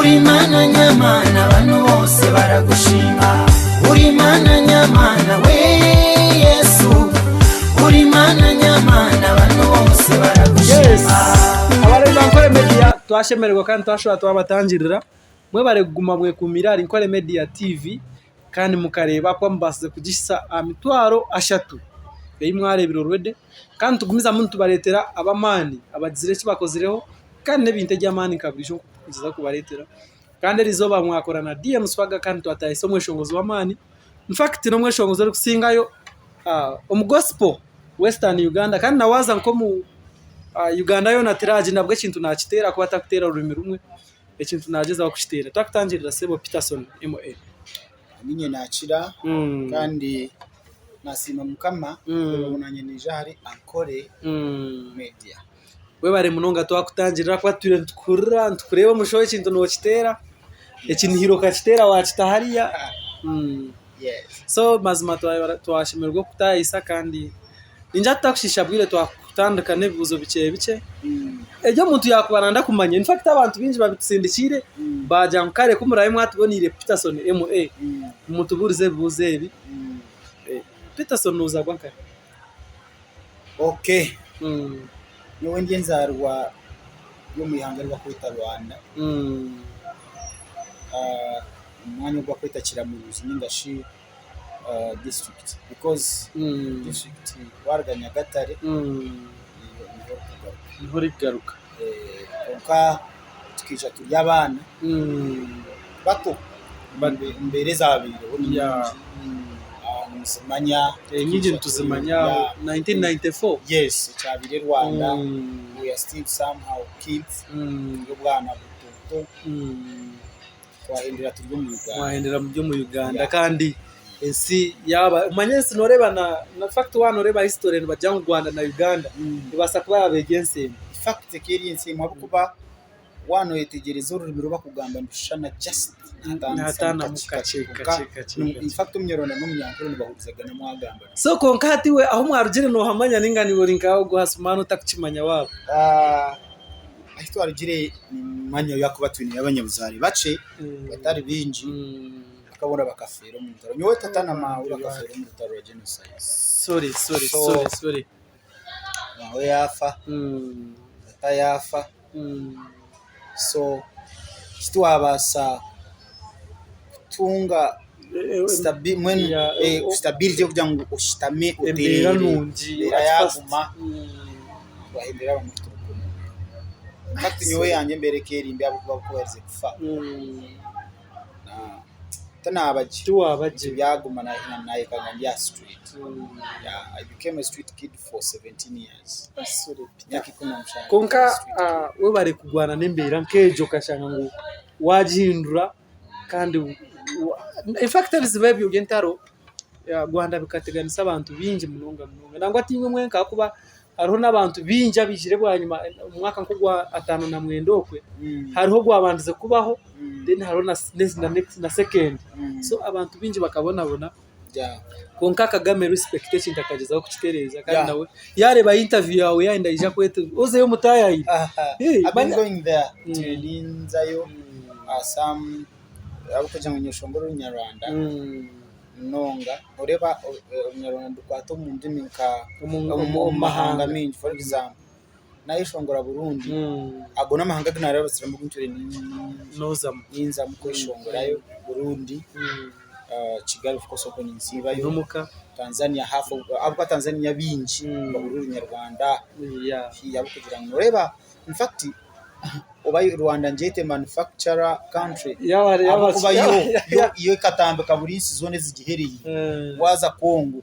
Uri Mana nyamana abantu bose baragushima Uri Mana nyamana we Yesu Uri Mana nyamana abantu bose Yes. baragushima Abareebi ba Nkore Media twashemererwa kandi twashuba twabatangirira. Mwebare kuguma mwekuumire ahari Nkore Media TV kandi mukareeba kuba mubaasize kugihitsya aha mitwaro ashatu ei mwareebire already. Kandi nitugumizamu nitubareetera ab'amaani abagizire eki bakozireho kandi n'ebintu eby'amaani nka buriijo oku turikugyezaho kubareetera. Kandi eriizooba mwakora na DM Swagger kandi twatahisa omweshongozi w'amaani. In fact n'omweshongozi orikusingayo omu gospel Western Uganda kandi na waaza nk'omu Uganda yoona tiraagi nabwo ekintu naakiteera ahakuba tarikuteera rurimi rumwe, ekintu naagyezaho kukiteera. Twakutangirira sebo Peterson MA. Niinye naakira kandi nasiima Mukama kureeba ngu naanye naija ahari Ankole Media. Webare munonga twakutangirira ahakuba tutwire nitukuhurira nitukureeba omu show ekintu nokiteera, ekinihiro okakiteera wakita hariya. So mazima twashemererwa kukutaayisa kandi ningira tutakushiisha bwire twakutandika n'ebibuuzo bikye bikye. Eki omuntu yaakuba nayenda kumanya, in fact abantu baingi babitusindikiire baagira ngu kare ku muraabe mwatuboneire Peterson MA mutubuurize ebibuuzo ebi. Peterson nozaarwa nkahi? Okay, nyowe ndi enzaarwa y'omu ihanga eri barikweta Rwanda, omu mwanya ogu barikweta Kiramuruzi ninga shi disiturikiti because disiturikiti waaruga Nyagatare niho orikugaruka. Niho orikugaruka. Kwonka tukaija turi abaana bato, embeera ezaabaireho ni nyingi nizimanya. Enyingi nituzimanya 1994. Yes, ekyabaire Rwanda we are still somehow kids, turi obwana buto buto. Twahindura turi omu Uganda. Mwahendera muri omu Uganda kandi ensi yaaba omanye ensi nooreeba na in fact waaba nooreeba history nibagira ngu Rwanda na Uganda ebaasa kuba yaaba eri ensi emwe. In fact ekaba eri ensi emwe ahabw'okuba waaba nooyetegyereza orurimi oru barikugamba nirushushana just Nihataanamu kakye kakye kakye. In fact Omunyarwanda n'Omunyankore nibahurizagana mwagamba. So kwonka hati iwe ahu mwarugire noohamanya nainga niiwe ori nka ogu Asuman otarikukimanya waaba? Ahu twarugire niimanyayo ahakuba twineyo abanyabuzaare bakye batari baingi kwonka boona bakafeera omu rutaro. Nyowe tata na maawe bakafeera omu rutaro rwa genocide. So maawe yaafa, tata yaafa so titwabaasa kutunga stability y'okugira ngu oshutame Embeera otereere nungi embeera at first. yaaguma twahindura abamwe turikuguma. In fact nyowe eyangye embeera ekaba eri mbi ahabw'okuba ku baaherize kufa tinaaba gye Tiwaaba gye. byaguma nayekanga ndi aha street. I became a street kid for 17 years. Emyaka 17 Kwonka ndi street kid. webare kurwana n'embeera nk'egyo okashanga ngu waagihindura Kandi in fact ebizibu ebyo by'entaro Rwanda bikateganisa abantu baingi munonga munonga. Nangwa tiimwe mwenka ahakuba hariho n'abantu baingi abaizire bwanyima omu mwaka nk'ogwa 59 okwe, hariho ogwabandize kubaho then hariho na sekendi. So abantu baingi bakabonabona kwonka Kagame respect ekintu akagyezaho kukitereeza kandi nawe yaareeba interview yaawe yaayenda naija kweta ozeyo omutaayayire. I've been going there ninzayo some ahabw'okugira ngu ninyeshongora orunyarwanda munonga noreeba orunyarwanda nirukwata omu ndimi nka omu mahanga maingi for example nayeshongora Burundi ago n'amahanga agu naarabitsiremu agu ntwire ninzamu kweshongorayo Burundi Kigali of course okwo ninsiibayo Tanzania half ahabw'okuba Tanzania baingi nibahurira orunyarwanda ahabw'okugira ngu noreeba in fact oba Rwanda ngyete manufacturer country ahabw'okuba yo ekatambika buri nsi zoona ezigihereire waaza Congo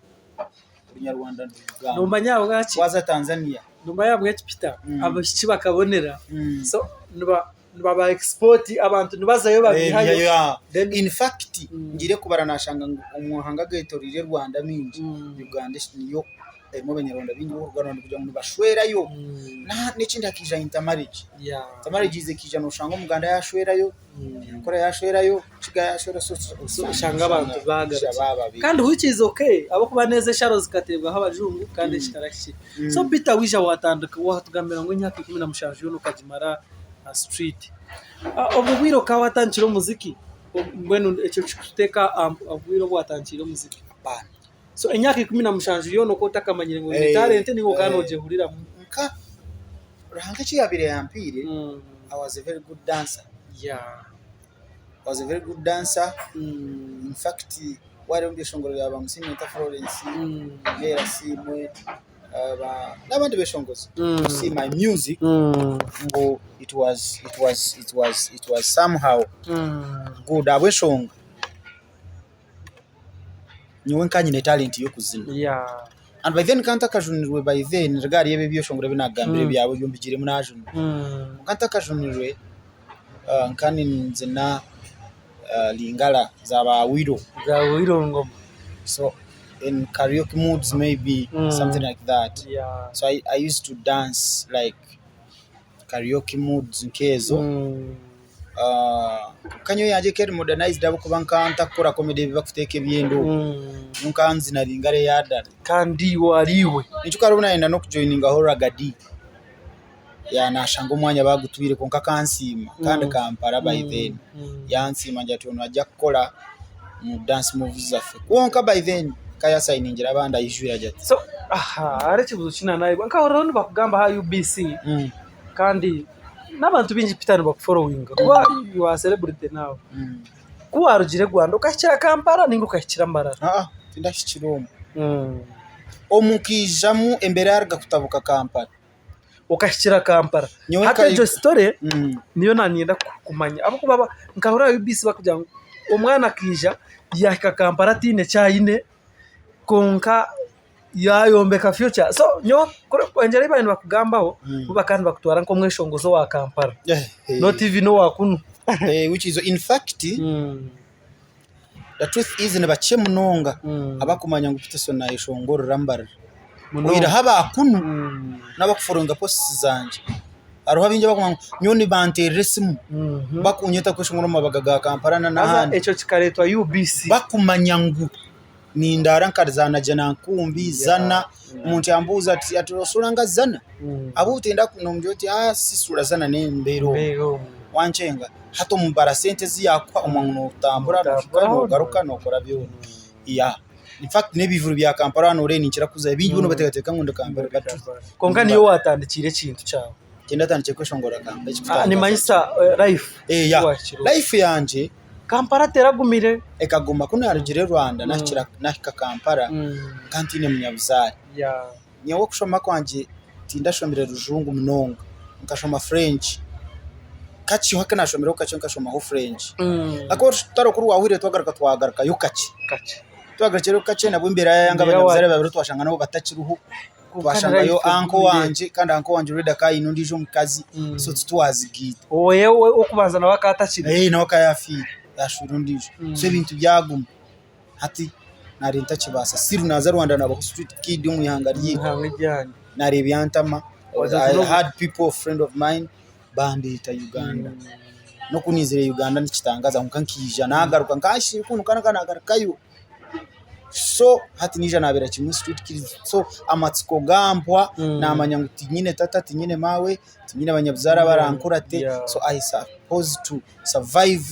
Orunyarwanda nirugamba. Noomanya ahabwaki? Waaza Tanzania. Noomanya ahabwaki Peter? Abaishiki bakabonera so nibaba export abantu nibazayo babihayo. In fact ngiire kubara nashanga ngu omu mahanga agetorire Rwanda amingi, Uganda niyo erimu abanyarwanda baingi b'okuruga Rwanda kugira ngu nibashwerayo. N'ekindi hakaija intermarriage. Intermarriage ekaija noshanga omuganda yashwerayo. Enkora yashwerayo, Kiga yashwera so Oshanga abantu bagarukire. Kandi which is okay ahabw'okuba n'ezo esharo zikateebwaho abajungu kandiekitarahikire. So Peter waija watandika watugambira ngu emyaka 17 yoona okagimara aha street. Obwo bwire okaba watandikire omuziki? Mbwenu ekyo kikuteeka aha bwire obu watandikire omuziki? So emyaka 17 yoona okaba otakamanyire ngu oine talent ninga okaba nogyehuriramu? Nka Ruhanga eki yaabaire yampiire, I was a very good dancer. I was a very good dancer. In fact, waareeba omu byeshongoro bya ba Musimenta Florence, Mary Asiimwe, n'abandi beshongozi, you see my music ngu it was it was it was it was somehow good ahabw'enshonga nyowe nka nyine talent y'okuzina and by then nkaba ntakajunirwe by then regard y'ebi ebyeshongoro ebi naakugambira ebyabo ebyo mbigiiremu naajunwa, nkaba ntakajunirwe nkaba ninzina Lingala za ba Awilo. Za Awilo Ngoma. So in karaoke moods maybe something like that. So I used to dance like karaoke moods nk'ezo. Kwonka nyowe eyangye ekaba eri modernized ahabw'okuba nkaba ntakukora comedy ebi barikuteeka ebyenda omu. Nyowe nkaba nzina Lingala eya dara. Kandi iwe ari iwe. Nikyo hariho obu naayenda n'okujoiningaho Ragga Dee. Naashanga omwanya baagutwire kwonka akansiima kandi Kampala by then yansiima angira ati onu naija kukora omu dance moves zaffe kwonka by then akaba yaasayiningire abandi aijwire agira ati. So hariho ekibuuzo eki naanayebwa nkahurira nibakugamba aha UBC kandi n'abantu baingi Peter nibakuforowinga kuba you are a celebrity now. Ku waarugire Rwanda okahikira Kampala nainga okahikira Mbarara? Tindahikire omu. Omu nkaijamu embeera yaaruga kutabuka Kampala. Okahikira Kampala. Nyowe Hati nka- egyo story niyo naanyenda kumanya ahabw'okuba nkahurira aha UBC barikugira ngu omwana akaija yaahika Kampala ataine eki aine kwonka yaayombeka future. So nyowe engyero ei baabaire nibakugambaho bo bakaba nibakutwara nk'omweshongozi owa Kampala not even owa kunu. Which is in fact the truth is nibakye munonga abakumanya ngu Peterson nayeshongorera Mbarara. Oihireho aba kunu n'abakufollowinga posts zangye. Hariho abaingi abakumanya ngu nyowe nibanteerera esimu bakunyeta kweshongora omu mabaga ga Kampala Haza n'ahandi. ekyo kikareetwa UBC. Bakumanya ngu nindaara nka za Najjanankumbi, Zana, omuntu yambuuza ati oshura nka Zana? Ahabw'okuba nomugira oti sisura Zana n'embeera omu. Wankyenga hati omubara sente ezi yaakuha omwe ngu nootambura noohika noogaruka nookora byona. In fact n'ebivuro bya Kampala waaba nooreeba ninkira kuzayo baingi bo nibateekateeka ngu ndi Kampala but Kwonka niiwe waatandikiire ekintu kyawe. Tindatandikire kweshongora Kampala ekikutangaaza. Nimanyisa life. Life yangye. Kampala teragumire. Ekaguma ku naarugire Rwanda nahika Kampala nkaba ntaine munyabuzaare. Nyowe okushoma kwangye tindashomire rujungu munonga, nkashoma French. Kakye aku naashomireho kakye nkashomaho French. Ahakuba orutaro ku rwahweire twagaruka twagarukayo kakye. Twagarukireyo kakye nabwo embeera yaayanga abanyabuzaare baabaire twashanga nabo batakiriho, twashangayo anko wangye kandi anko wangye already akaba aine ondiijo omukazi so titwazigaita. Ow'okubanza nawe akaba atakiriho. Nawe akaba yaafiire yaashwera ondiijo. So ebintu byaguma. Hati nari ntakibaasa still naaza Rwanda naabaho street kid omu ihanga ryaitu naareeba yantama I had people friend of mine bandeeta Uganda n'oku naizire Uganda nikitangaaza kwonka nkaija nagaruka nkashusha kunu kandi nagarukayo so hati naija naabeera kimwe street kid so amatsiko gampwa naamanya ngu tinyine tata tinyine maawe tinyine banyabuzaare abarankurate so I suppose to survive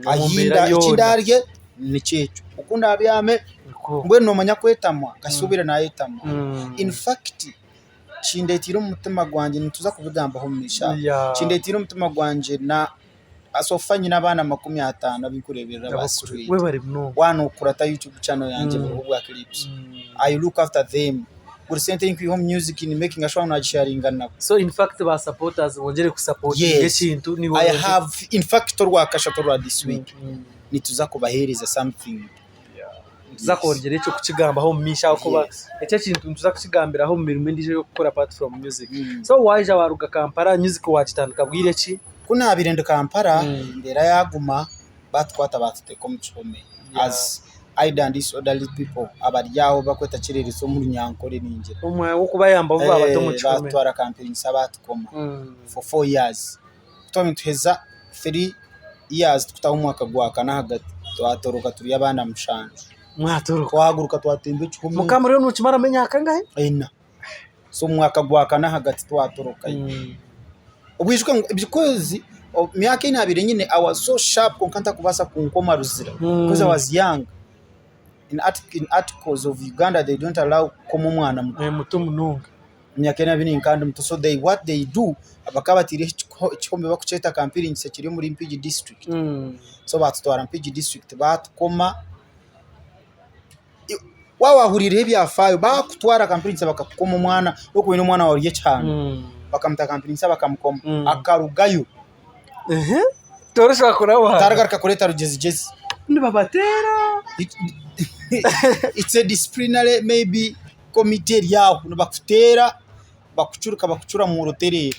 ahi eki ndaarye nikyo ekyo, oku ndaabyame mbwenu noomanya kwetamwa nkashuubire naayetamwa. In fact kindeeteire omu mutima gwangye nituza kubigambaho omu maisho aho, kindeeteire omutima gwangye so far nyine abaana 50 abu ndikureeberera aba street. Waaba nookurata YouTube channel yangye buriho obwa clips, I look after them. Buri sente ei nkwiha omu music ni makinga sure ngu naagisharinga nabo. So in fact ba supporters bongyere kusapotinga Yes. ekintu niiwe I oyongye. have in fact orwakashatu orwa this week nituza kubaheereza something. Nituza kwongyera ekyo kukigambaho omu maisho ahakuba Yes. ekyo ekintu nituza kukigambiraho omu mirimo endiijo ey'okukora apart from music. So waija waaruga Kampala music waagitandika bwire ki? Ku naabaire ndi Kampala embeera yaaguma baatukwata baatuteeka omu kihome as idle and disorderly people abari aho bakweta kyererezi omu runyankore ningira. Omwanya gw'okubayambaho baabata omu kihome. Baatutwara Kampiringisa baatukoma for 4 years. Ku twaba nituheza 3 years tukutaho omwaka gwakana ahagati twatoroka turi abaana 7. Mwatoroka. Twahaguruka twatemba ekihome. Mukaba muriyo nimukimaramu emyaka engahi? Ena. So omu mwaka gwakana ahagati twatorokayo. Obwijuke ngu because Emyaka ei naabaire nyine I was so sharp kwonka ntarikubaasa kunkoma ruzira because I was young. In articles of Uganda they don't allow kukoma omwana muto. Muto munonga. Emyaka ei naabaire nyine nkaba ndi muto so they what they do bakaba bataireho ekihome barikukyeta Kampiringisa kiri omuri Mpigi district. So baatutwara Mpigi district baatukoma. Waaba waahuriireho ebyafaayo baakutwara Kampiringisa bakakukoma omwana n'okuba oine omwana waawe ori ekihanda bakamuta Kampiringisa bakamukoma akarugayo taragaruka kureeta rugyezigyezi. Nibabateera. It's a disciplinary maybe committee eri aho nibakuteera bakucurika bakucura mworo otereera.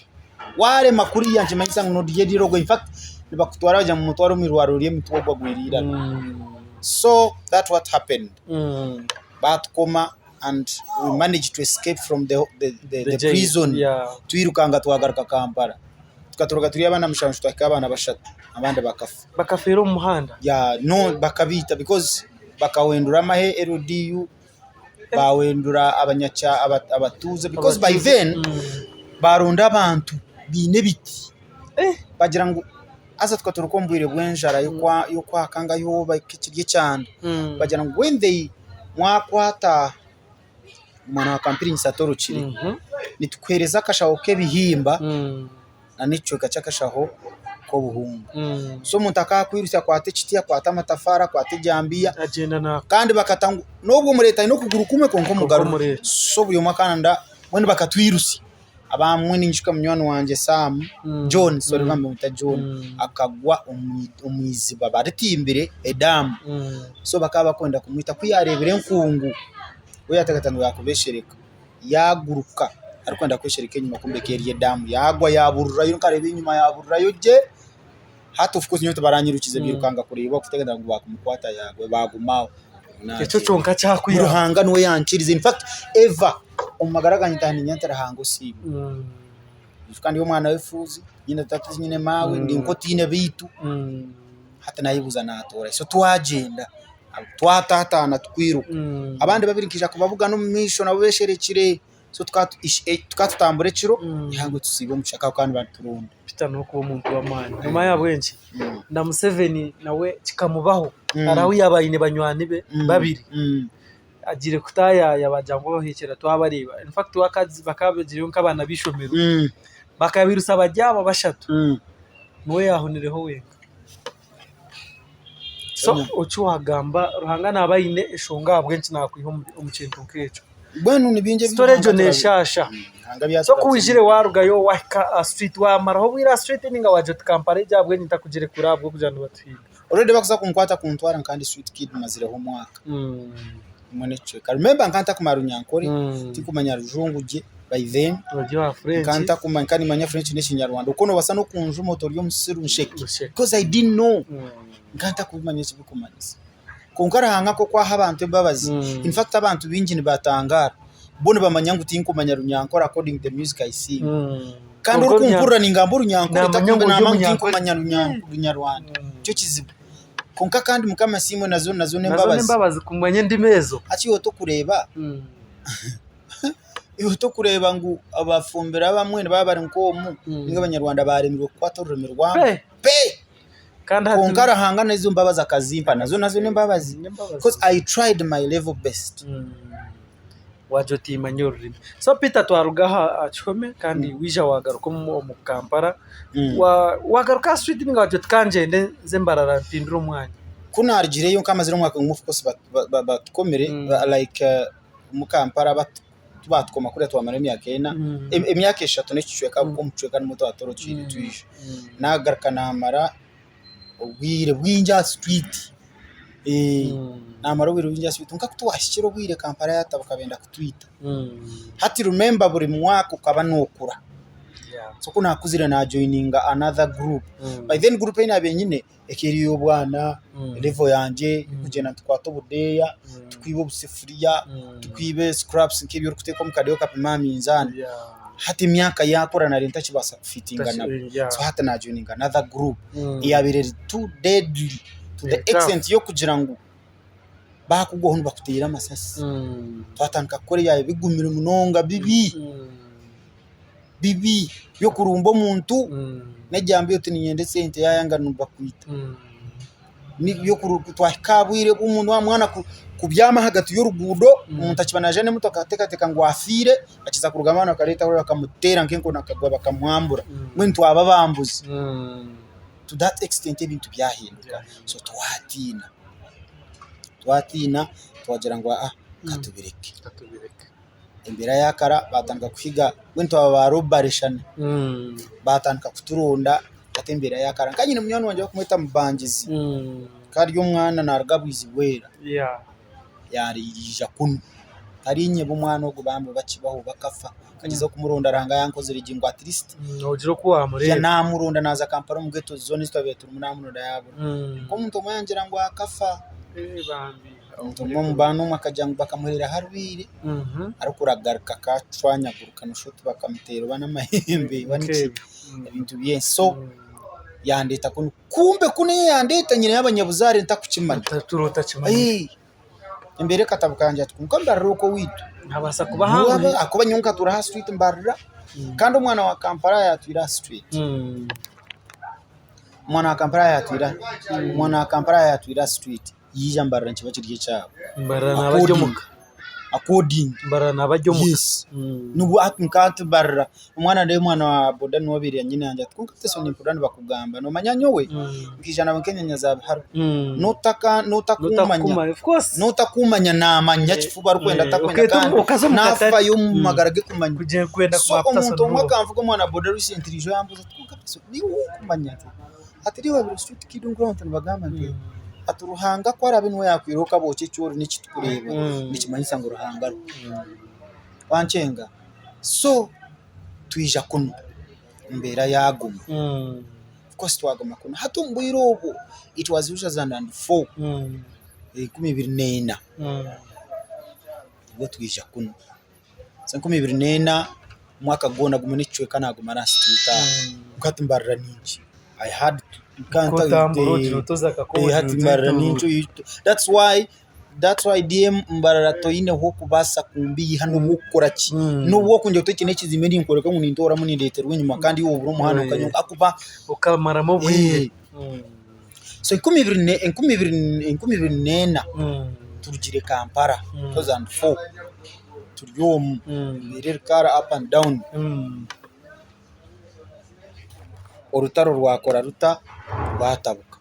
Waarema kuriya nikimanyisa ngu norya erirogo in fact nibakutwara bagira ngu mumutware omu irwariro ry'emitwe ogwo agwire eiraro. So that what happened. Baatukoma and we managed to escape from the, the, the, the prison twirukanga twagaruka Kampala. Tukatoroka turi abaana mushanju twahika abaana bashatu abandi bakafa. Bakafeera omu muhanda? Yeah, no bakabiita because bakahwendura amahe LDU baahwendura abanyakya abatuuze because by then baaronda abantu baine ebiti bagira ngu haza tukaturuka omu bwire bw'enjara y'okwaka nkayo ekiri ekyanda bagira ngu when they mwakwata omwana wa Kampiringisa atorokire nitukuheereza akashaho k'ebihimba nana ekicweka ky'akashaho k'obuhunga. So omuntu akaba akwirutsya akwata ekiti, akwata amatafaari, akwata ejambiya kandi bakata ngu n'obu omureeta aine okuguru kumwe kwonka omugarure. So buri omwe akanda mbwenu bakatwirutsya. Abamwe ninyijuka munywani wangye Sam, John sorry bamweta John akagwa omu iziba baritimbire edamu. So bakaba barikwenda kumwita ku yaareebire enkungu we yaateekateeka ngu yaakubeshereka. Yaaguruka arikwenda kweshereka enyima kwombeka eri edamu yaagwa yaabururayo nkareeba enyima yaabururayo gye hati of course nyowe tibaranyirukize bairukanga kureeba kuteekateeka ngu baakumukwata yaagwa baaguma aho. Ekyo kyonka kyakwiha. Ruhanga niwe yankirize in fact ever omu magara gangye ntaaha niinyenda nti Ruhanga osiimwe. Nyijuka ndi omwana w'efuuzi nyine tata nyine maawe ndi nk'otaine beitu hati naayebuuza naatoora hi so twagyenda. Twataataana tukwiruka. Abandi babiri nkaija kubabugana omu maisho nabo besherekire. So tukaba tutambura ekiro eihangwe tusiiba omu kishaka ahabw'okuba nibaturonda. Peter n'okuba omuntu w'amaani. Noomanya ahabw'enki? Na Museveni nawe kikamubaho. Hariho ahu yaaba aine banywani be babiri. Agiire kutaayaaya baagira ngu abaheekyera twabareeba. In fact bakaba bagiireyo nk'abaana b'eishomero. Bakabairutsya bari abo bashatu, niwe yaahonireho wenka. So eki wagamba Ruhanga naba aine eshonga ahabw'enki nakwiha omu kintu nk'ekyo. Mbwenu ni bingi ebi Story egyo Ruhanga neshasha. Ruhanga ebi So ku aturagiire. waizire warugayo wahika aha street wamaraho obwire aha street ninga wagira oti kampare gye ahabw'enki ntakugirekura ahabw'okugira ngu nibatuhiiga. Already bakuza kunkwata kuntwara nka ndi street kid mazireho omwaka. Mbwenu ekicweka. Remember nka ntakumanya Runyankore, tinkumanya Rujungu gye by then. Ori owa French. Nka ntakumanya nka nimanya French n'Ekinyarwanda. Okwo nobaasa n'okunjuma oti ori omusiru nsheke. Nsheke. Because I didn't know. Nka ntakumanya eki birikumanyisa. Kwonka Ruhanga nk'oku aha abantu embabazi, in fact abantu baingi nibatangaara. Bo nibamanya ngu tinkumanya Runyankore according to the music I sing. Kandi Kwonka orikumpurira ningamba Orunyankore Naamanya ngu ori naamanya ngu Omunyankore. tinkumanya Runyarwanda. Nikyo kizibu. Kwonka kandi Mukama asiimwe nazo nazo Nazo n'embabazi. n'embabazi kumanya endimi ezo. Hati iwe tokureeba iwe tokureeba ngu abafumbira abamwe nibaba bari nk'omu ninga Abanyarwanda baremirwe kukwata orurimi rwabo. Pe! Pe! Kandi hati Kwonka Ruhanga n'ezo mbabazi akazimpa nazo nazo n'embabazi. N'embabazi. Because I tried my level best. Wagira oti manya orurimi. So Peter twaruga aha kihome kandi waija wagaruka omu Kampala, wagaruka aha street ninga wagira oti kangyende nze Mbarara mpindure omwanya? Ku naarugireyo nkamazire omwaka gumwe of course batukomire like omu Kampala tibatukoma kuriya twamara emyaka ena, emyaka eshatu n'ekicweka ahabw'okuba omu kicweka nimwo twatorokiire twija. Naagaruka naamara obwire bwingi aha street, naamara obwire bwingi aha street kwonka ku twahikire obwire Kampala yaatabuka benda kutwita. Hati remember buri mwaka okaba nookura, so ku naakuzire naajoininga another group, by then group ei naabaire nyine ekaba eri ey'obwana, level yangye y'okugyenda nitukwata obudeeya, tukwiba obusefuriya, tukwiba scraps nk'ebi orikuteeka omu kadeeya okapima aha minzaani. Hati emyaka yaakura nari ntakibaasa kufitinga nabo, so hati naajoininga another group eyaabaire eri too deadly to the extent y'okugira ngu baakugwaho nibakuteera amasasi. Twatandika kukora ebyabaire bigumire munonga bibi. bibi by'okurumba omuntu n'egyambiya oti niinyenda esente yaayanga nibakwita. Twahika aha bwire obu omuntu mwana kubyama ahagati y'oruguudo omuntu akiba naija n'emotoka akateekateeka ngu afiire akiza kurugamu bakareetaho bakamuteera nk'enkoni akagwa bakamwambura mbwenu twaba abambuzi to that extent ebintu byahinduka so twatiina twatiina twagira ngu katubireke embeera yaakara baatandika kuhiga mbwenu twaba ba robbery shana baatandika kuturonda hati embeera yaakara nka nyine munywani wangye barikumweta Mubangizi akaba ari omwana naaruga Bwizibwera yaija kunu tari nyeba omwana ogu bambi bakibaho bakafa nkagyezaho kumuronda Ruhanga yankozire gye ngu at least Ogire oku wamureeba. Namuronda naaza Kampala omu ghetto zoona ezi twabaire turimu namuronda yabura kwonka omuntu omwe yangira ngu akafa. Omuntu omwe omu baana omwe akagira ngu bakamureeba arwaire arikuragarika akacwanyaguruka noshusha oti bakamuteera oba n'amahembe oba niki ebintu by'ensi so yandeeta kunu kumbe kunu ei yandeeta nyineyo abanyabuzaare ntakukimanya. Embeera ekatabuka yangira ati kwonka mbarira okwo owaitu ahakuba nyowe nkatuura aha street mbarira kandi omwana wa Kampala yaatwire aha street. Omwana wa Kampala yaatwire omwana wa Kampala yaatwire aha street. Yaija mbarira nikiba kiri ekyabo. Mbarira naaba ari omuka. According. Mbarira naaba ari omuka. Yes. Nibwo hati nka nti mbarira omwana ndeeba omwana wa boda niwe obaire nyine yangye ati kwonka Teso nimpurira nibakugamba noomanya nyowe nkaija nawe nk'enyanya za biharo. Nootaka nootakumanya Of course. nootakumanya naamanya kifuba arikwenda atakwenda Okeeta kandi okaza omu katare. naafayo omu magara ge kumanya. Kugira kwenda So kumanya omuntu Teso omwe niwe oha. akanvuga omwana wa boda recently ijo yambuuza ati kwonka Teso niiwe ow'okumanya? Hati reeba buri street kid ngu abantu nibagamba nti hati Ruhanga ku araabe niwe yaakwireho okaba oti eki ori n'eki turikureeba nikimanyisa ngu Ruhanga ariho. Wankyenga? So twija kunu embeera yaaguma. Of course twaguma kunu. Hati omu bwire obwo it was 2004, 2004 nibwo twija kunu. 2004 omwaka gwona gumwe n'ekicweka naaguma aha street aho. Kwonka hati mbarira ninki? I had to Kotambura ogira oti oza Kakobo Eh, hati ogira oti mbarira Itooro. ninki? That's why that's why DM mbarara toine h'okubaasa kumbiiha n'obu okukora ki. N'obu okungira oti eki n'ekizimbe ninkworeka ngu nintooramu nindeeterwa enyima kandi iwe obura omuhanda okanywa ahakuba Okamaramu obwire. Eh. So 2004 turugire Kampala 2004 turi omu embeera eri kara up and down orutaro rwakora ruta rwatabuka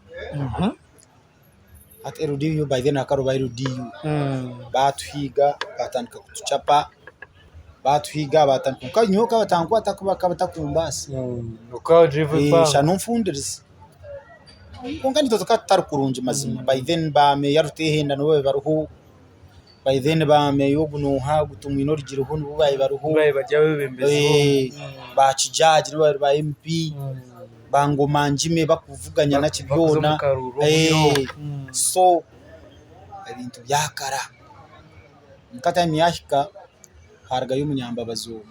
hati LDU by then hakaba hariho LDU batuhiiga batandika kutucapa batuhiiga batandika kwonka nyowe kabatankwata bakaba batakumbaasa shana onfundirize. Kwonka naitwe tukaba tutari kurungi mazima by then ba meeya Rutehenda nibo baabaire bariho, by then ba meeya ogu nooha ogu Tumwine orugireho nibo baabaire bariho, ba Kijaagi nibo baabaire ba MP, ba Ngomangime barikuvuganya naki byona, so ebintu byakara. Kwonka time yaahika haarugayo omunyambabazi omwe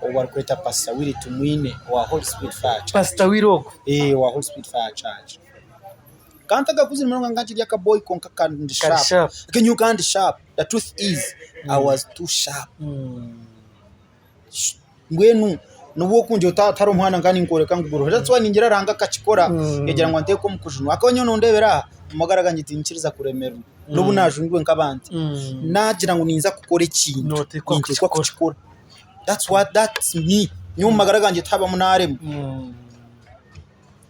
ou barikweta Pastor Willy Tumwine owa Holy Spirit Fire Church. Pastor Willy ogwo? Ee, owa Holy Spirit Fire Church. Nkaba ntagakuzire munonga nkaba nkiri akaboyi kwonka kandi Kari sharp. sharp. Nyowe nkaba ndi sharp. The truth is I was too sharp. Mbwenu nobu okungira oti tihariho omuhanda nkaba ninkworeka ngu guriho. That's why ningira Ruhanga akakikora yagira ngu anteeke omu kujunwa. Ahakuba nyowe nondeebera aha, omu magara gangye tinkiriza kuremerwa. Nobu naajunirwe nk'abandi. Naagira ngu ninza kukora ekintu, Nooteekwa ninteekwa kukikora. That's what, that's me. Nyowe omu magara gangye tihabamu naaremwa.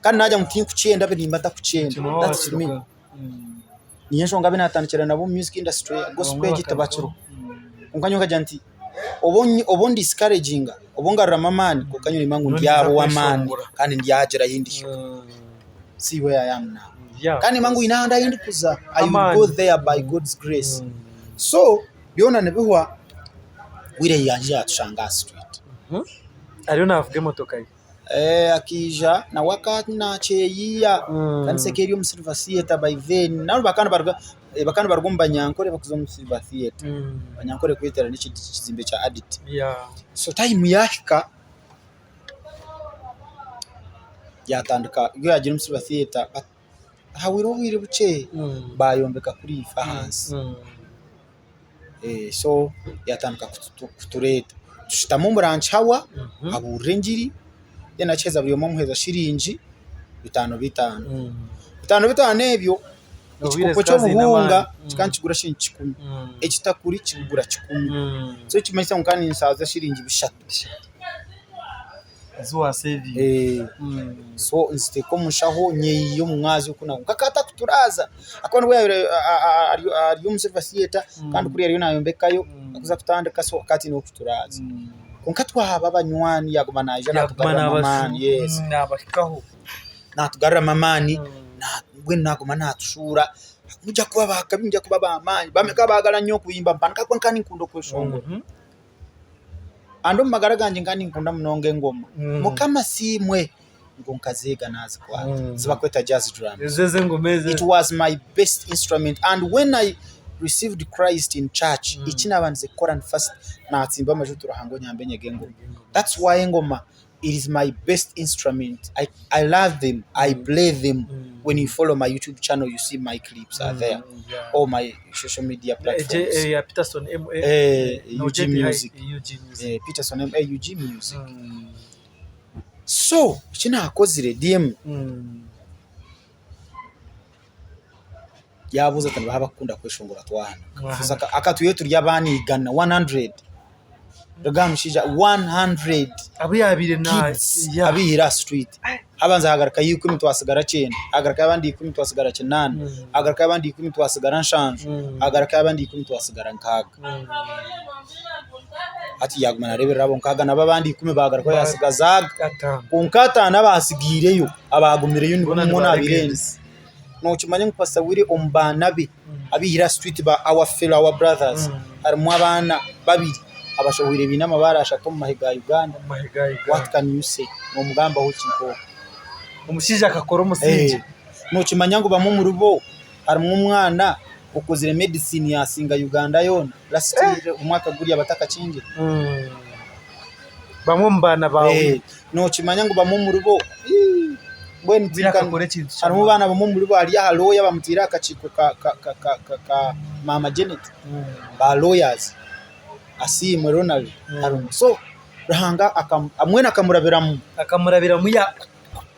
Kandi naagira ngu tinkukyenda abe nimba ntakukyenda. That's me. Niyo enshonga abu naatandikira nabo omu music industry, gospel egi tibakiriho. Kwonka nyowe nkagira nti obu ondisikareginga, obu ongaruramu amaani, kwonka nyowe nimanya ngu ndyaba ow'amaani kandi ndyagira ahu ndihika. See where I am now. Kandi nimanya ngu haine ahandi ahu ndikuza, I will go there by God's grace. So byona nibihwa, Willy yaija yaatushanga aha street. Ariyo naavuga emotoka ye. Akaija nawe akaba naakyeyiiya kanisa ekaba eri omu Silver Theatre by then nabo bakaba nibaruga omu Banyankore barikuza omu Silver Theatre, Banyankore kweterana ekizimbe kya Aditi. So time yaahika yaatandika ku yaagiire omu Silver Theatre hahwire obwire bukye baayombeka kuri ahansi. So yaatandika kutureeta. Tushutama omu ranch hour abuurira engiri then akiheza buri omwe amuheeza shiringi bitaano bitaano. Bitaano bitaano ebyo ekikopo ky'obuhunga kikaba nikigura shiringi kikumi, ekitakuri kikugura kikumi. So ekirikumanyisa ngu nkaba ninsaaza shiringi bishatu. Ezi waasevinga. So nziteeka omu nshaho nyeyiya omu mwazyo oku naku. Nk'akaba atakuturaaza ahakuba nibwo yaabaire ari omu Silver Theatre kandi kuriya ariyo naayombekayo arikuza kutandika so akaba ataine w'okuturaaza. Kwonka twaba abanywani yaaguma naija naatugaruramu amaani yes. Naabahikaho. Naatugaruramu amaani mbwenu naaguma naatushuura mwija kuba ab'akabi mwija kuba ab'amaani. Bamwe baagara nyowe kuhimba mpanika ahabw'okuba nkaba ninkunda okweshongora. And omu magara gangye nkaba ninkunda munonga engoma. Mukama asiimwe ngu nkazeega naazikwata. Ezi barikweta jazz drums. Ezo ez'engoma ezo. It was my best instrument and when I received Christ in church, eki naabandize kukora ni first naatsimba amaju nti Ruhanga onyambe nyege engoma. That's why engoma it is my best instrument. I love them, I play them. When you follow my YouTube channel you see my clips are there or my social media platforms. Egyo eya Peterson MA Eh, no, UG JP High, Music. UG Music. Eh, Peterson MA UG Music. So eki naakozire DM yaabuuza ati nibaha abakukunda kweshongora twahanika. Mwahanika. Akatwiire turi abaana igana 100. Ruga aha mushaija 100 Abu yaabaire na kids abaihire aha street. Habanza hagarukayo ikumi twasigara kyenda, hagarukayo abandi ikumi twasigara kinaana, hagarukayo abandi ikumi twasigara nshanju, hagarukayo abandi ikumi twasigara nkaaga. Hati yaaguma naareeberera abo nkaaga nabo abandi ikumi baagarukayo yaasigaza aga. Ataano. Kwonka ataano abaatsigaireyo abaagumireyo nibo Boona nimwo naabaire ndi. nibaregenzi. Nookimanya ngu Pastor Willy omu baana be abaihire aha street ba our fellow our brothers harimu abaana babiri abashohweire baine amabaare ashatu omu mahe ga Uganda. Omu mahe ga Uganda. What can you say? Noomugambaho ki nk'ogwo? Omushaija akakora omusingye. Nookimanya ngu bamwe omuri bo harimu omwana okozire medicine yaasinga Uganda yoona last year omwaka guriya batakakingire. Bamwe omu baana baawe. Nookimanya ngu bamwe omuri bo mbwenu Bwire akakora ekintu harimu abaana bamwe omuri bo ari aha lawyer bamutaire aha kakiiko ka maama Janet ba lawyers Asiimwe Ronald harimu. So Ruhanga mbwenu akamurabiramu. Akamurabiramu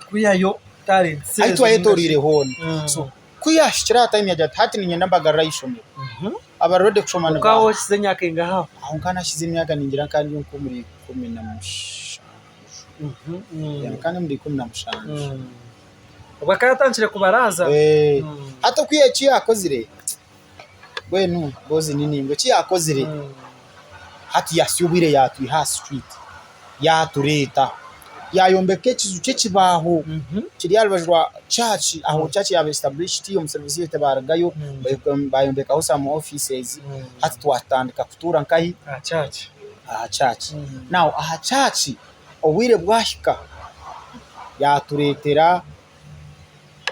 kwihayo talents Ahu twayetoreire hoona. So ku yaahikire aha time yaagira ati hati niinyenda mbagarure aha ishomero. Abari ready kushoma Okaba nibaaha? ohikize emyaka engahi aho? Aho nkaba naahikize emyaka ningira nkaba ndi nk'omuri 17. Nkaba ndi omuri 17. Obwo akaba yaatandikire kubaraaza? Hati oku eki yaakozire, mbwenu mboozi ni naingwa, eki yaakozire hati yaasya obwire yaatwiha aha street yaatureeta, yaayombeka ekiju ky'ekibaaho kiri aha rubaju rwa church, aho church yaaba established omu service yaitu baarugayo baayombekaho some offices, hati twatandika kutuura nkahi? Aha church. Aha church. Now aha church obwire bwahika yaatureetera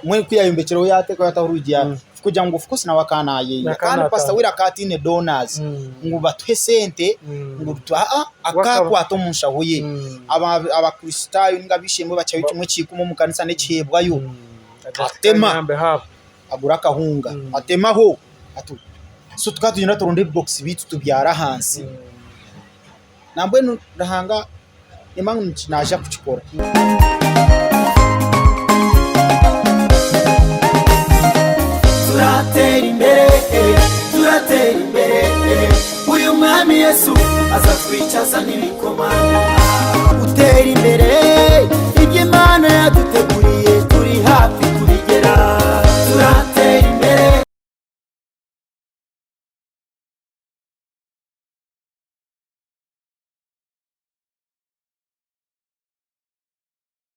mbwenu ku yaayombekireho yaateekaho yaataho orwigi kugira ngu of course nawe akaba naayeeya kandi pastor Will akaba ataine donors ngu batuhe sente ngu aa akaakwata omu nshaho ye. Abakristaayo ninga ab'eishe-emwe bakihayo kimwe kya ikumi omu kanisa n'ekiheebwayo atema agura akahunga atemaho so tukaba nitugyenda turonda ebibokisi byaitu tubyara ahansi. Nambwenu Ruhanga nimanya ngu naija kukikora. Turatera imbere, turatera imbere, uyu mwami Yesu azatwicaza n'ibikomangoma. Utera imbere, ibyo Imana yaduteguriye.